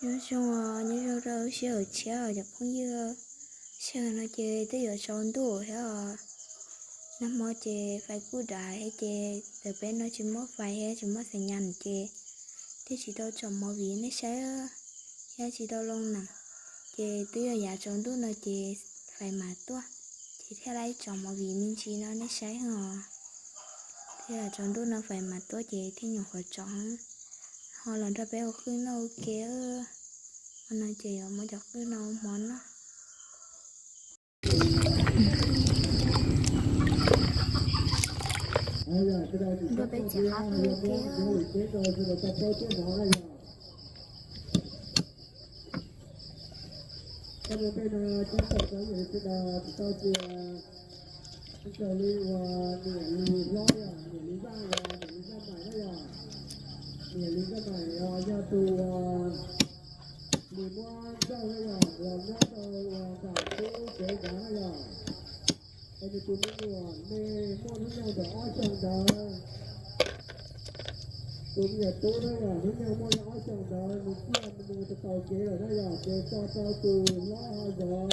Nyob zoo, nyob zoo rau sij hawm tshiab cov phooj ywg. Sij hawm no ces twb yuav tsaus ntuj thiab os. Nag hmo ces fais kuj dav thiab ces tam peb no tsis muaj fais thiab tsis muaj xais nyas ces thiaj tsis tau tsom movie nej saib thiab tsis tau loo na. Ces twb yog yav tsaus ntuj no ces fais mam tuaj, ces thiaj li tsom movie me ntsis no nej saib os. Thiab tsaus ntuj no fais mam tuaj ces thiaj nyuam qhuav tsom. Ho los nrog peb ua qwj noj ua ke. Hmo no ces yuav muab cov qwj no ua hmo noj. Nrog peb txiv qab qwj ua ke. Ib txawm li uas niam Lis hlob yog niam Lis Vaj, uas niam Lis Vaj Maim na yog, niam Lis Vaj Maim yog tus uas Lis muab nrauj na yog, los nyob rau uas nram tub kev nrad na yog. Es nws tus me nyuam me muaj hnub nyoog ntawm ob xyoos ntawd. Tus me nyuam tub na yog hnub nyoog muaj li ob xyoos ntawd, nws ciaj mus tau kev lawm na yog, ces tso rau tus hlob ho zov.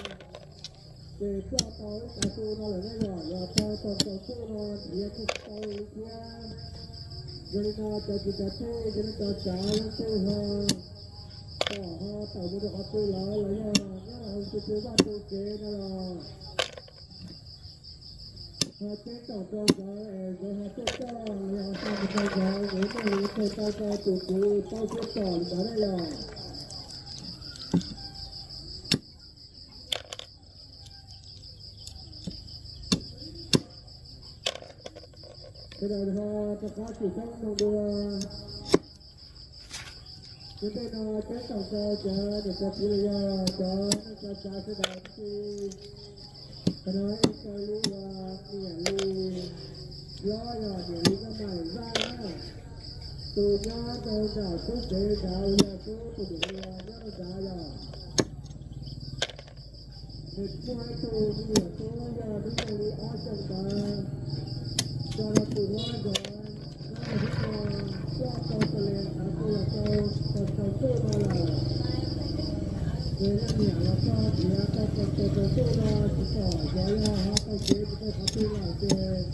Ces coj tau ib tav su no lawm na yog, los tau tau tsaus ntuj no nrhiav kuj tsis tau li thiab. Yog li no cov kwv cov tij, cov neej cov tsav leej twg ho pom ho tawm mus rau qhov twg lawm los yog nyob rau hauv xwb twg vaj twg tsev no los ho ceeb toom rau nkawd es nkawd ho tuaj coj los yog ho xa mus rau nkawd, nkawd muaj lus tseg tau rau tus kuv paub thiab pom li ntawd na yog. Sawv daws ho rov qab tsim txhob mloog dua. Ua ntej no ceeb toom rau cov niam cov txiv los yog cov neej cov tsav sawv daws txi. Qhov no ib co li uas niam Lis hlob yog niam Lis Vaj Maim Vaj na, tus nyob rau nram tub kev nrad uas yog tub tus niam Lis nyob rau nrad yog. Nws muaj ib tug me nyuam tub yog hnub nyoog li ob xyoos ntawd, tso rau tus hlob zov, nyob rau hnub no coj tau tas li tav su los tau tau tsaus ntuj no lawm. Ces leej niam los txog nrhiav tau tau tsaus ntuj no tsis pom, xyov yog ho tau kev mus rau qhov twg lawm ces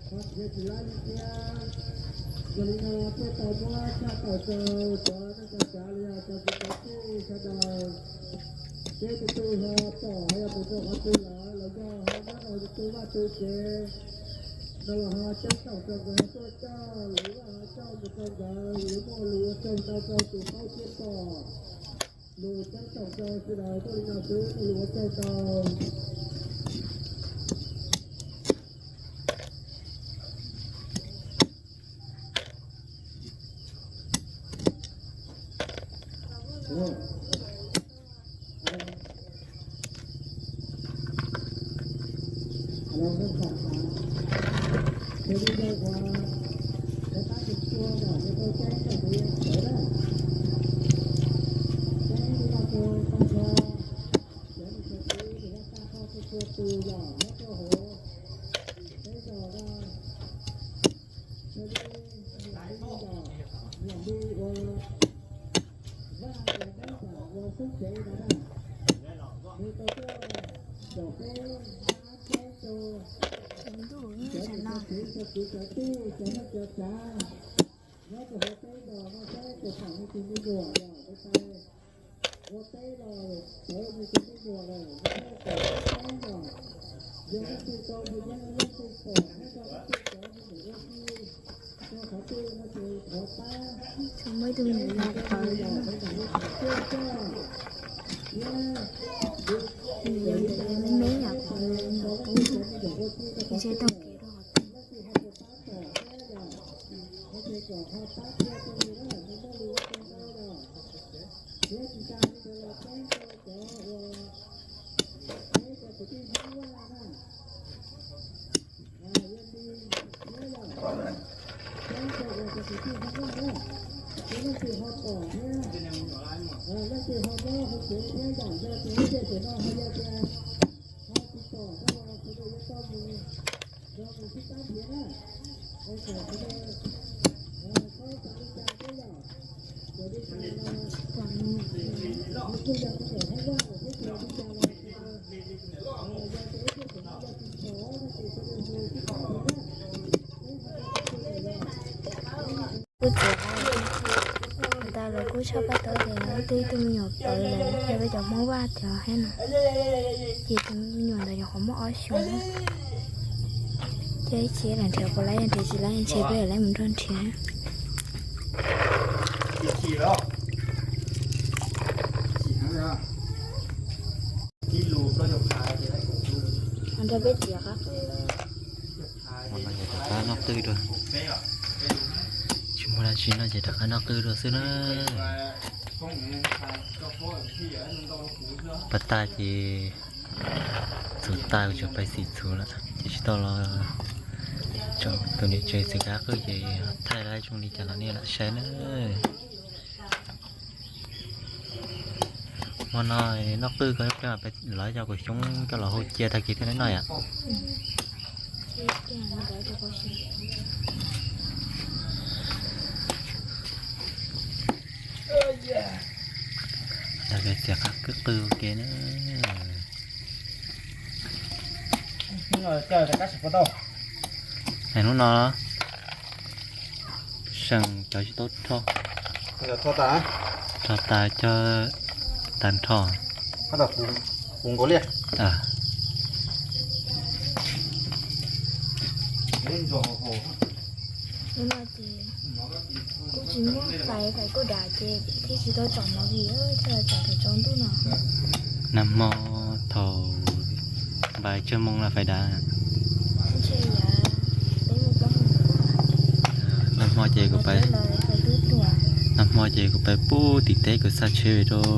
ho nrhiav tsis laib li thiab. Yog li no thiaj tau muab tshaj tawm rau cov neej cov tsav los yog cov kwv cov tij sawv daws, seb tus twg ho pom ho yog mus rau qhov twg lawm los yog ho nyob rau tus twg vaj twg tsev no los ho ceeb toom rau nkawd ho tuaj coj, lwm vaj ho coj mus rau nkawd, lwm muaj lus ua tsaug ntau rau tus paub thiab pom. Lus ceeb toom rau sawv daws tuaj li no xwb, muaj lus ua tsaug ntau. Vaj uas neb pam uas xub cev no na, nws tau tuaj caum peb ab teb rau cov niam cov txiv cov kwv cov tij cov neej cov tsav nyob rau hauv peb zos no saib puas pom nws tus me nyuam yog peb tais ua teb los tawv nws tus me nyuam lawm, nws thiaj tawm peb zos. Yog leej twg tau nws nyob leej twg pom nyob rau leej twg cov me nyuam ua si, rau qhov twg no ces thov pab. Muaj ib tug me nyuam yog tawv, me nyuam yog ntawd me me yom, qhov me nyuam qub, ntshe taug kev rau qhov twg. Leej twg ho pom thiab, leej twg ho nyob hauv tsev thiab yom, yog tias lub caij tam no ho yog tias ho tsis pom no los sawv daws yuav tau mus, yog mus sib tab nrhiav na. Es kom sawv daws txhob xav li cas thiab yom, kom li cas los kom me nyuam Kuj txiav tas los kuj tshaj paj tau tias nws twb ib tug me nyuam plawv lawm thiab, peb cov Hmoob Vaj cov thiab no. Ces tus me nyuam ntawd nyuam qhuav muaj ob xyoos. Ces ib chim lam nrhiav puas laib, nrhiav tsis laib ntshe peb lam mus nrog nrhiav. Nrog peb txiav qab qwj. Rov qab noj qwj dua. Tsis muaj dab tsi no ces rov qab noj qwj dua xwb na. Pas tas ces txhuv tas tseem pais xim txhuv lawm ces tsis tau los tsom tus niam tsev txiav qab qwj ces thaij lawv zoo li cas los nej lam saib na. Hmo no noj qwj ko peb los coj kaum xyoob coj los hau cia tag kis thiaj li noj yom. Txiav qab qwj qwj ua ke na. Hnub no seem cov tsis tau rho, rho tas cog tas nrho. Kuj tsis muaj fais, fais kuj dav ces thiaj tsis tau tsom movie, thiaj los tsom thaum tsaus ntuj no. Nag hmo thaum npais tsawg moos los fais dav? Nag hmo ces kuv pais, nag hmo ces kuv pais pub tim teb kuv xa tsheb rau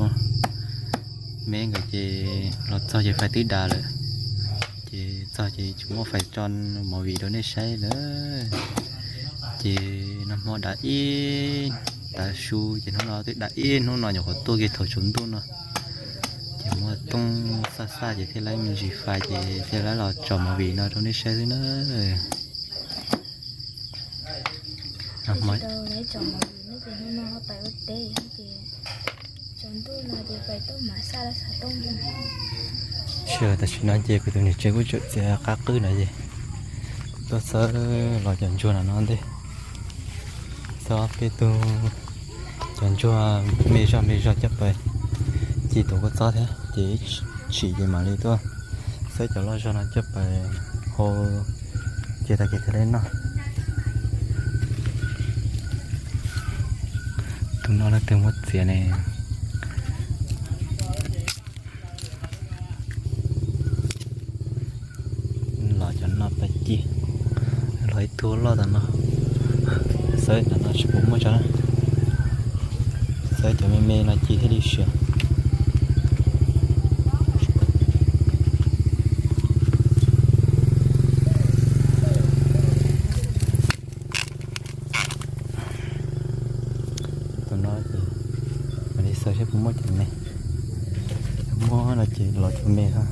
me nkawd ces los txog ces fais twb dav lawm. Ces txog ces tsis muaj fais tso movie rau nej saib lawm. Ces nag hmo dav ib tav su ces hnub no twb dav ib hnub no nyuam qhuav tuaj kiag thaum tsaus ntuj no. Ces muaj toob xaj xaj ces thiaj li me ntsis fais ces thiaj li los tsom movie no rau nej saib xwb na. Tam sim no ces kuv tus niam tsev kuj tseem txiav qab qwj no ces kuv tuaj xawb los cov ntsuag no no ntej. Xawb peb tug cov ntsuag me zog me zog coj pais ci tus kua txob thiab ces ib chim ces mam li tuaj xawb cov loj zog no coj pais hau cia tag kis thiaj li noj. Tus no leej twg muab txiav ne? Los cov no pais ci, los ib tug loj tas no. Xawb cov no tsis pub muab tso na, xawb cov me me no ci thiaj li siav. Tus no ces mam li xawb saib puas muaj cov me, muaj no ces los cov me xwb.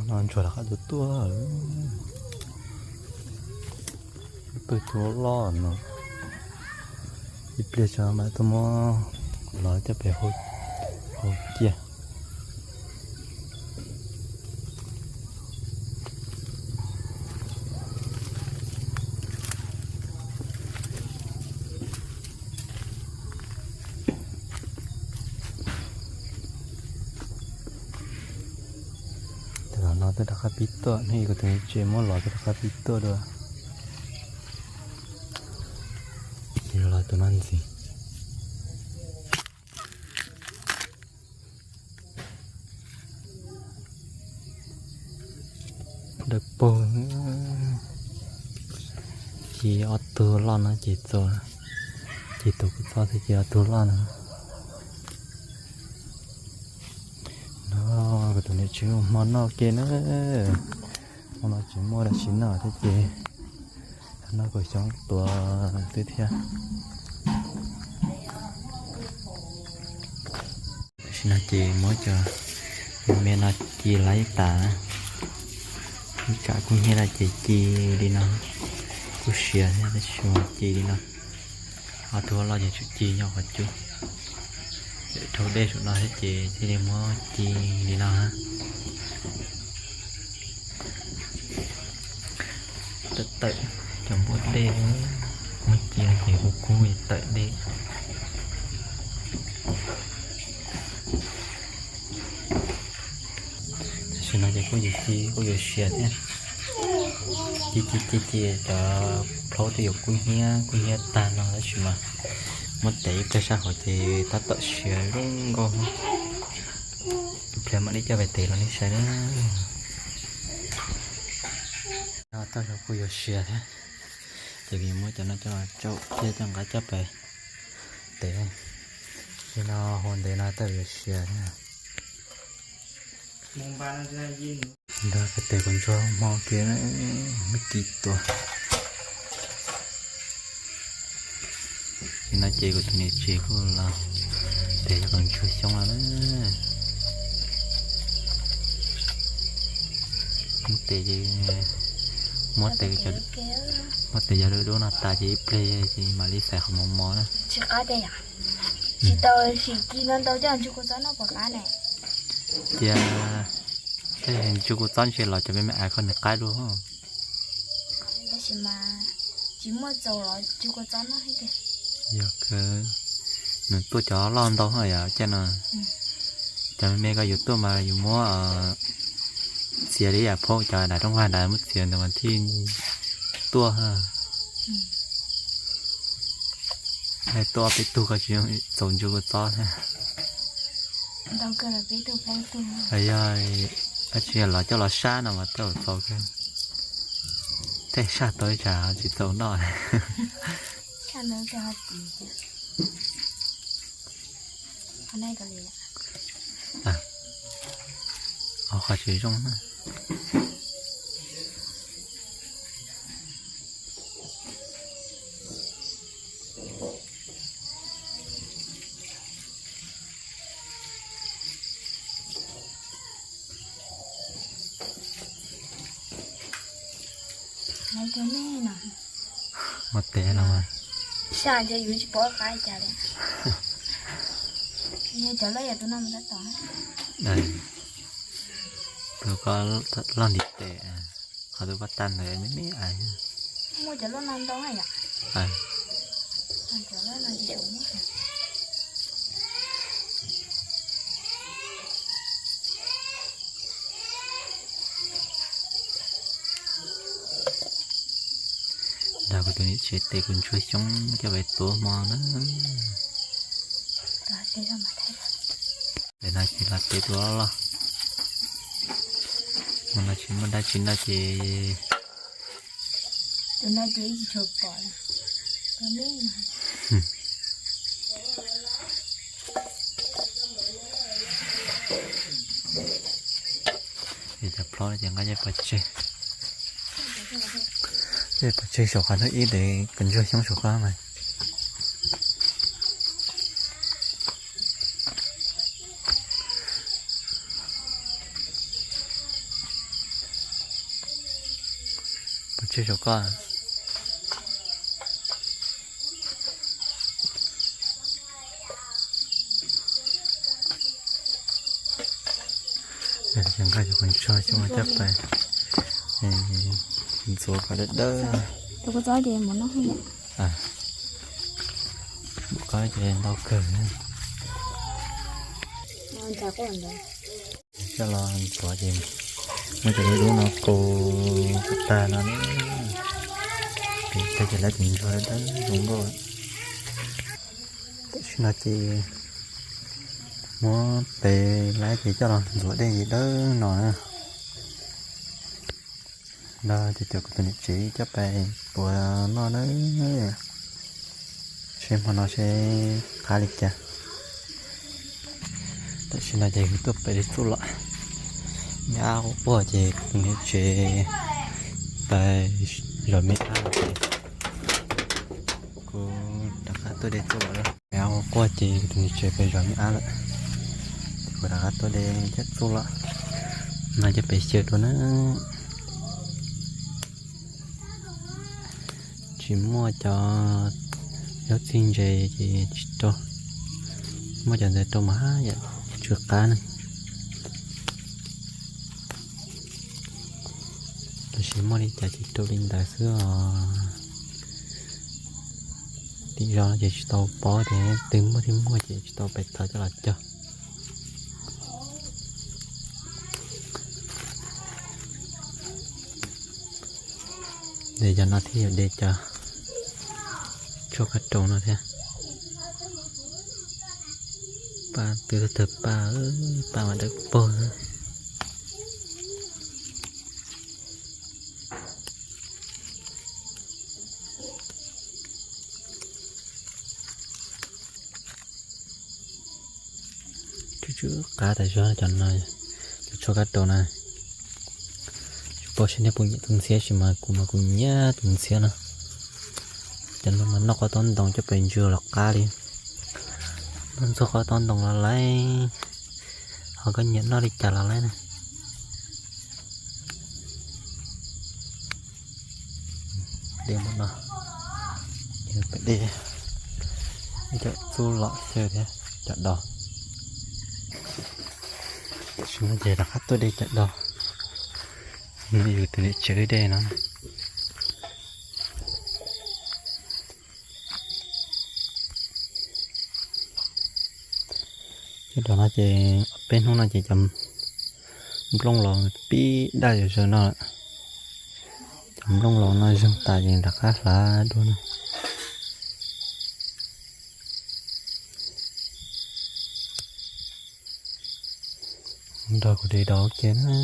No ntsuag rov qab tuaj tuaj, pw tus loj no, ib pliag tso mam tuaj muab los coj pem hau cia. Tam no twb rov qab pib tuaj, nej kuv tus tsev muab los twb rov qab pib tuaj dua. Ces los tus no ntxiv. Dawb paug, ci ob tug loj no ces txo, ces tus kua txob thiab ces ob tug loj no. No kuv tus niam tsev ua hmo noj ke na. Hmo no tsis muaj dab tsi noj thiab ces noj kaum xyoob tuav xwb thiab. No ces muab cov me no ci laib tas na. Ib tsam kub hnyiab no ces ci li no, kuj siav thiab tab sis mas ci li no. Ho tus loj ces tsuas ci nyob qhov cub. Dhau dej saum no thiab ces thiaj li muab ci li no na. Tawm tawm cov npua dej, muab ci no ces kub kub tawm dej. Tam sim no ces kuj yuav ci kuj yuav siav thiab. Ci ci ci ci cov plaub twb yuav kub hnyiab kub hnyiab tag no tab sis mas muab tev ib pliag sab hauv ces tab tom siav zoo nkauj. Ib pliag mam li coj pais tev rau nej saib na. Tau kuj yuav siav thiab, ces kuv yuav muab cov no coj los tsaum thiab coj nqa coj pais tev. Li no hu ntev no tau yuav siav thiab. Ntawd pais tev kuv ntsuag hmo kiag, muab ci tuag. Li no ces kuv tus niam tsev kuj los tev cov kaus ntsuag xyoob no na. Muab tev, muab tev, muab tev yog dub dub no tas ces ib pliag ces mam li xaiv qhov mos mos na. Tsis qab tiag yom? Tsis tau sim ci no ntau coj ntsuag kua txob noj puas qab ne? Cia, ntsuag kua txob ntshe los cov me me aiv kho nws qab dua. Tab sis mas tsis muaj txaus los ntsuag kua txob noj thiab tiag. Yog kawg, nws tuaj cov loj ntau yom, caij no cov me me ko yus tuaj mas yus muab txiav li yam phaub cov daim rooj vag nrad muab txiav ntawd mas thiaj tuaj. Hais tuaj ob peb tug ko tsis txaus ntsuag kua txob thiab. Yog, tab sis los coj los sab no mas tau txaus kawg. Tej saj tau ib tsam tsis txaus noj. Qhov tsis zoo na. Muab tev no, saj ntshe yus tsis pom qab li cas li. Yog cov loj yog tus no mus tab tom. Tus ko loj ntiv tes, qhov tus ko tag ntawd me me aiv. Muaj cov loj no ntau na yom. Nrog kuv tus niam tsev tes kuv ntsuag xyoob coj pais tuav hmo na. Tes no ces los tev tus loj loj, hmo no tsis muaj dab tsi noj ces Cov plaub no ces nqa coj pov tseg, coj pov tseg saum qhov thib ib tes kuv ntsuag xyoob saum qab mas. Pov tseg saum koj. Nqa cov qhov ntsuag xyoob coj pais ntxuav kom dawb dawb. Npaum qab ces ntau kawg. Coj los ntxuav ces muab cov dub dub no kaus kom tag no, ces lawv tus ntsuag dawb dawb zoo nkauj. Tam sim no ces muab tes laib ces coj los ntxuav dej ces dawb no na. Nrog cov kuv tus niam tsev coj pais puav noj na, seb hmo no seb qab li cas. Tam sim no ces kuv tuaj pem dej txuj lawm, me ab quaj quaj ces kuv tus niam tsev pais zov me ab lawm ces kuv rov qab tuaj dej txuj lawm. Me ab quaj quaj ces kuv tus niam tsev pais zov me ab lawm. Kuv rov qab tua de cov txuj lom no coj pem xyaw dua na. Tsis muaj cov zaub txig ntses ces tsis rau, muaj cov ntawd rau mas haj yam tsw qab na. Tab sis muaj li cas ces rau li ntawd xwb os. Tim zos no ces tsis tau paub tias twg muaj thiab muaj ces tsis tau pes thov coj los cog. De cov no thiab yog de cov tshuaj kab raus no thiab. Paj twb tawg paj, paj mas dawb paug. Tsw tsw qab tas zog cov no, cov tshuaj kab raus na. Tsis paub seb nej puas nyiam tus ntxhiab, tab sis mas kuv mas kuv nyiam tus ntxhiab no. Cov no mas noj qhov tob ntoo coj pes ntsws los qab li. Noj ntxuag qhov tob ntoo los laib, ho koj nyiam noj li cas los laib na. De mus no, de ib co txuj lom xyaw thiab cov dos. Tam sim no ces rov qab tuaj de cov dos, no yus tus niam tsev lub dej no. Cov dos no ces peb hnub no ces cov nplooj los pib daj zom zaws no lawm. Cov nplooj los no zeeg tas ces rov qab hlav dua no. Nrog kuv de dos ua ke na.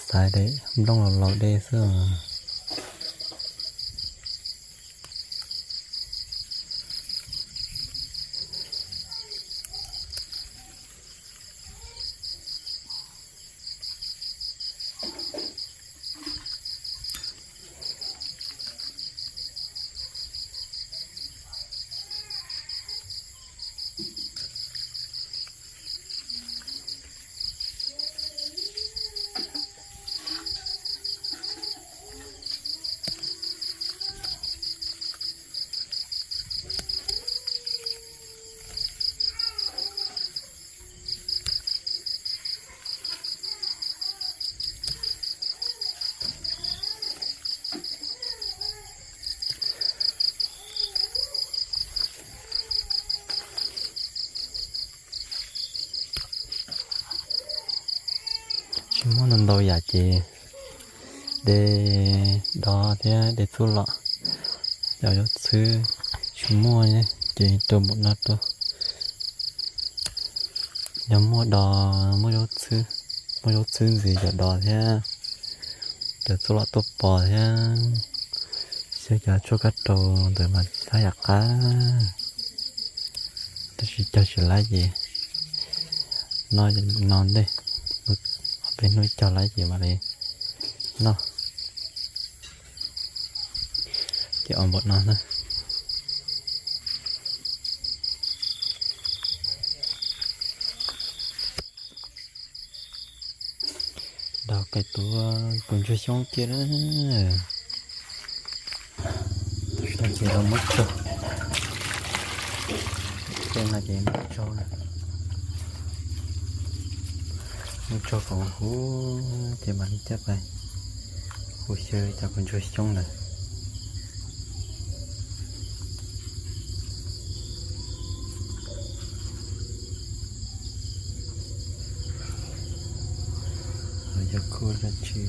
Xaiv de nplooj los laus de xwb. Tsis muaj ntau ntau yam ces de dos thiab de txuj lom. Cov zaub txhwb tsis muaj ces rau npaum no rau. Yog muaj dos, muaj zaub txhwb, muaj zaub txhwb ntxiv cov dos thiab cov txuj lom tuaj pov thiab. Xyaw cov tshuaj kab raus ntawd mas haj yam qab, tab sis cog tsis laib ces no, no ntej, ob peb hnub cog laib ces mam li noj. Ces ua npaum no na. Dos kaij tuav kuv ntsuag xyoob kiag na. Tam sim no ces los muab tsau, tej no ces muab tsau, muab tsau kom huv ces mam li coj pais hu xyaw cov kuv ntsuag xyoob ntawd. Yog kuj dab tsi.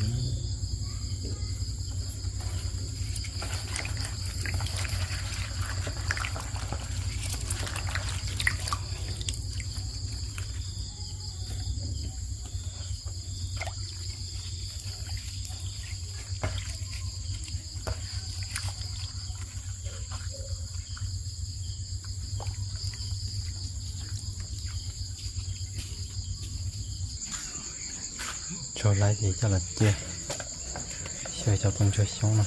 Tsau laib ces coj los cia, xyaw cov kuv ntsuag xyoob no.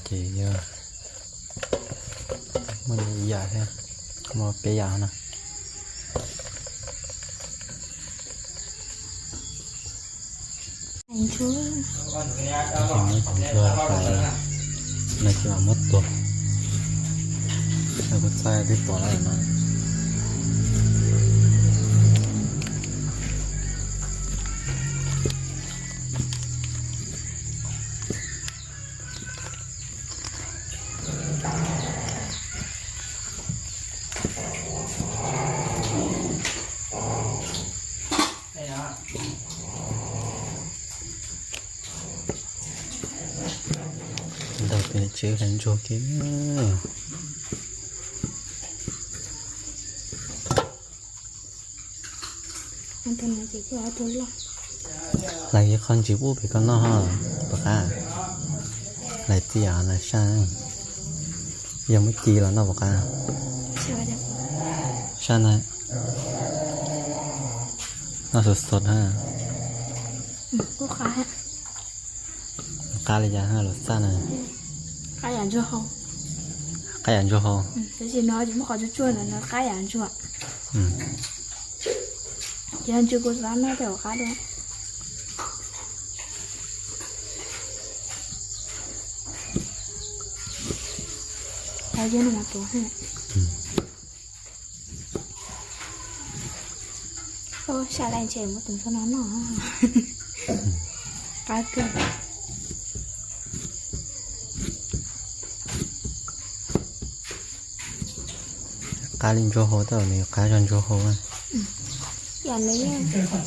Ces yog muaj ib yam thiab, muaj peb yam no. Ces muab cov ntsuag hlais no ces mam muab tuag. Kuv txhais twb tuag lawm no. Ntawm pem tsev hlais ntsuag kiag. Hlais qhov ntsis pub pem koj noj ho, puas qab? Hlais txias hlais saj, yog muab ci los noj puas qab? Saj na, noj sov sov na. Qab li cas lus txaj na? Qab yam ntsuag hau. Qab yam ntsuag hau. Tab sis nws ho tsis muaj qhov tsuag tsuag ntawd, nws qab yam ntsuag. Ces ntshe kuv xav noj tej hauv qab dua. Saj laj ntshe muab tus ntsuag no noj. Qab kawg. Qab li ntsuag hau, tab nws qab zog ntsuag hau. Nws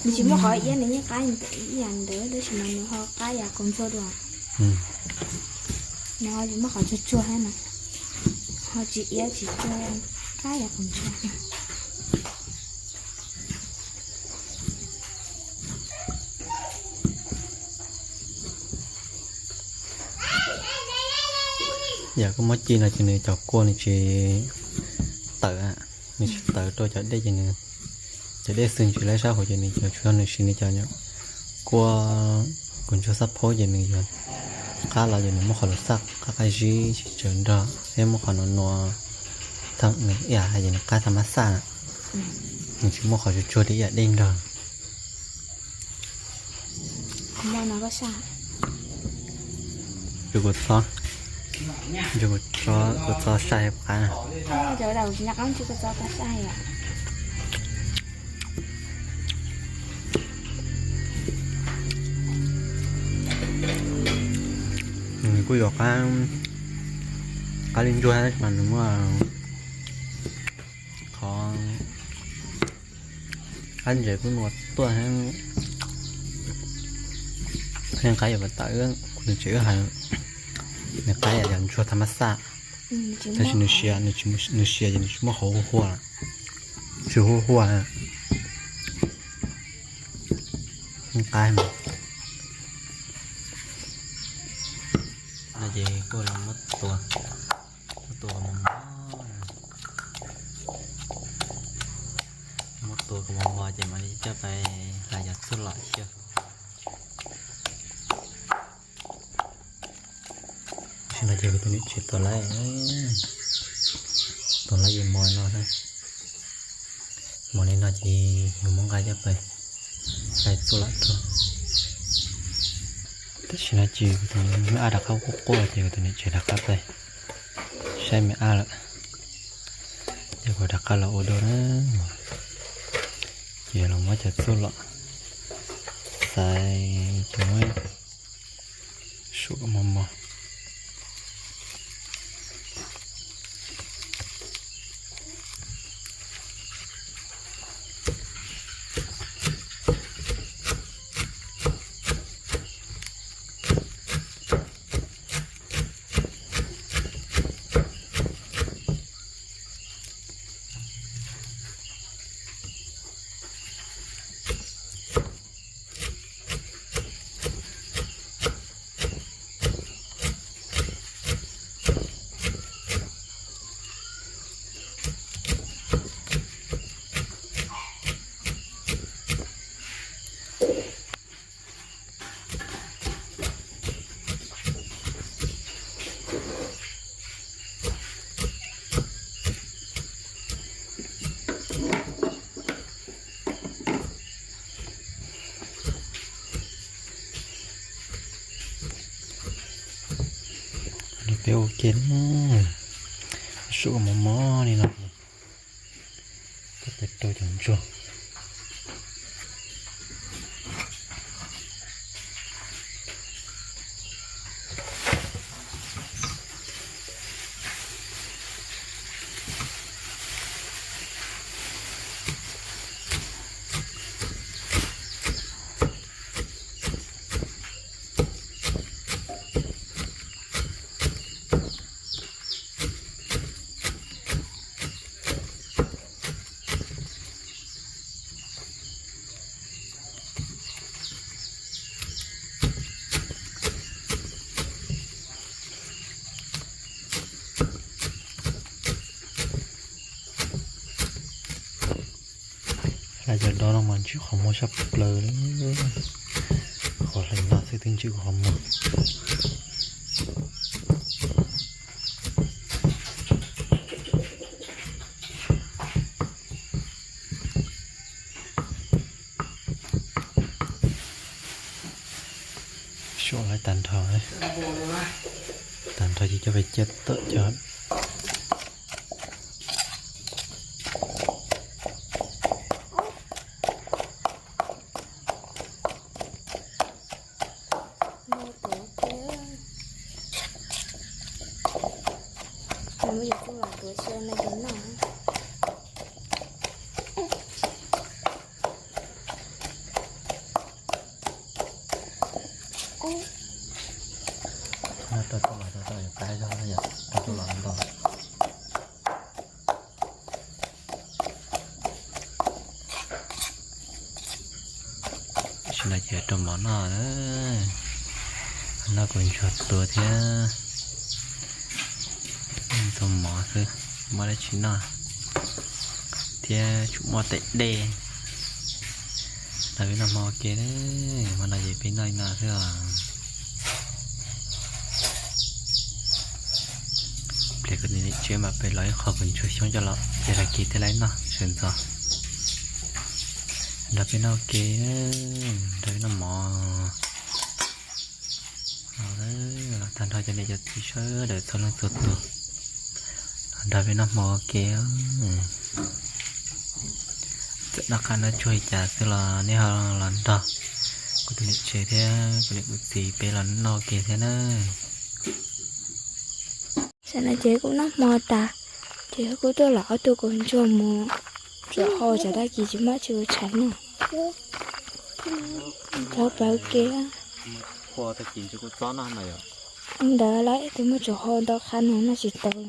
tsis muaj qhov iab, nws yeej qab ib yam ntawd tab sis mas nws ho qab yam qaum ntsuag dua. Nws ho tsis muaj qhov tsuag tsuag thiab no, ho tsis iab tsis tsuag, qab yam qaum ntsuag. Yam koj muab ci no ces nws cov kua nws tsis tawm, nws tsis tawm rau cov dej ces nws, cov dej xwb ntsis laib sab hauv ces nws cov, tsuas yog nws siv nws cov kua, kua ntsuag xab phaub ces nws yog qab los ces nws muab qhov lus txaj qab qab zib tsis tsaws nrog, thiab muab qhov nuav nuav, nws ib yam hais ces nws qab tha mab xaj, nws tsis muaj qhov tsuag tsuag li ib yam dej nrog. Kuv txo, kuv txo saj qab. Nws kuj yuav qab, qab li ntsuag mas nws muaj qhov qab ntses kuj nua tuaj, yeej qab yuav pas tawm, nws tseem hais nws qab yam ntsuag tha mab xaj, tab sis nws siav, nws siav ces nws tsis muaj qhov huaj huaj, tsis huaj huaj. Qab no ces kuj los muab tua, muab tua kom mos mos, muab tua kom mos mos ces mam li coj pais hlais cov txuj lom xyaw. Tam sim no ces kuv tus niam tsev tuaj lawm, tuaj lawm yuav mov no xwb. Mov li no ces yuav muab nqa coj pais hlais txuj lom rau. Tam sim no ces kuv tus niam ab rov qab quaj quaj ces kuv tus niam tsev rov qab pais saib me ab lawm. Ces kuv rov qab los ua dua na, ces los muab cov txuj lom xaiv ces muab suam mos mos. Ok, suav mos mos li no, coj pem rau cov ntsuag. Hlais cov do no mas ntswj qhov muag sab plaws li. Qhov hlais no xwb twb ntswj kuv qhov muag. Suav hlais tag nrho, tag nrho ces coj pem ciaj tawm cov. Rau tuaj los rau yog qab zog yom, rau tuaj los ntau. Tam sim no ces rau mov noj, noj kuv ntsuag tua thiab. Tua mov xwb, muaj dab tsi noj thiab, tsuas muaj tais dej. Nrog peb noj hmo ua ke, hmo no ces peb noj li no xwb os. Pliag kuv tus niam tsev mam pem los ib qho kuv ntsuag xyoob coj los cia tag kis thiaj li noj sawv ntxov. Nrog peb noj ua ke, nrog peb noj mov. Los tag nrho cov niam cov txiv sawv daws txhua leej txhua tus, los nrog peb noj hmo ua ke. Txawm noj qab noj tsuag li cas xwb los nej ho los nrog kuv tus niam tsev thiab kuv niam kuv txiv peb los noj ua ke thiab na. Tam sim no ces kuv noj hmo tas, ces kuv tuaj los ob tug kaus ntsuag mus tsuam hau, tsam tag kis tsis muaj dab tsi ua tshais noj. Plawv plawv kev. Ntawd lawm tus muaj tsuam hau ntau qhab no noj tsis tau.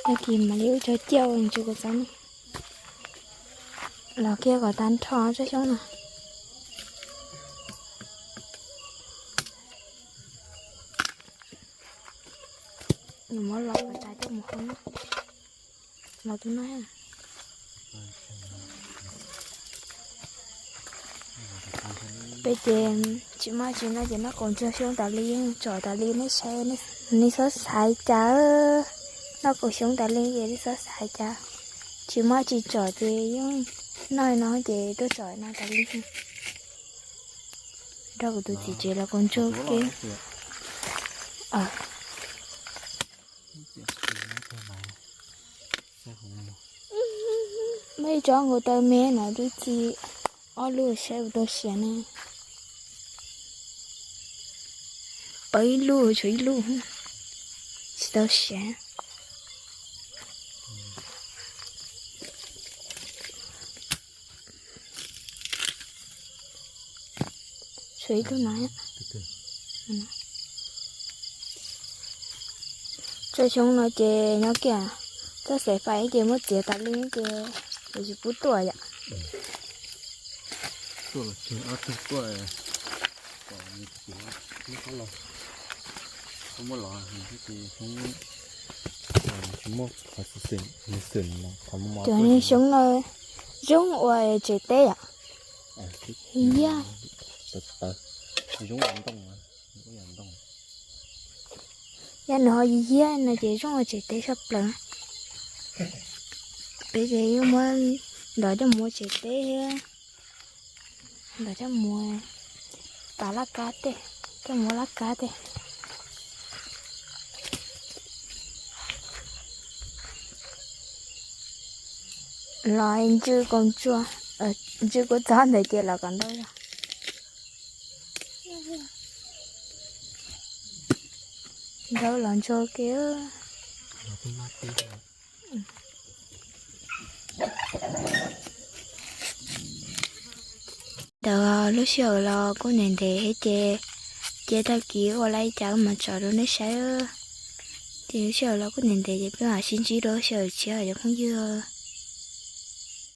Tag kis mam li ua cov ciaj ua ntsis kuv txob noj. Los kiag kom tag nrho tsob xyoob no. Nws muab los tas coj mus hau na. Los tus no. Peb ces tsis muaj tsis noj ces noj kaus ntsuag xyoob tas li, tsom tas li nej saib, nej txhob xav cas. Noj kaus xyoob tas li ces nej txhob xav cas. Tsis muaj tsis tsom ces yeej noj no ces tuaj tsom no tas li. Nrog kuv tus txiv tsev los kaus ntsuag ua ke. Muaj ib tsob nkaus taw me no twb txi ob lub saib puas tau siav ne. Pawv ib lub tshuav ib lub tsis tau siav. Tshuav ib tug no. Tsob xyoob no ces nyob kiag txoj xaim fais ces muab txiav tas li ces yuav tsis pub tuaj yom. Cov xyoob no zoo ua tsev teb yom. Yaj, yaj nws ho yig yig no ces zoo ua tsev teb saj plaws. Peb ces yuav muab ntov coj mus ua tsev teb thiab. Ntov coj mus tas laj kab tej, coj mus ua laj kab tej. Los ntsw koom tsua, ntsw kua txob ntawd ces los kom ntau, ntau los ntsuag kiag. Ntawd lub sij hawm los kuj ntev ntev thiab ces, ces tag kis ua lawm ib cas wb mam tso rau nej saib. Ces lub sij hawm los kuj ntev ntev ces peb mam sib ntsib dua lub sij hawm tshiab cov phooj ywg.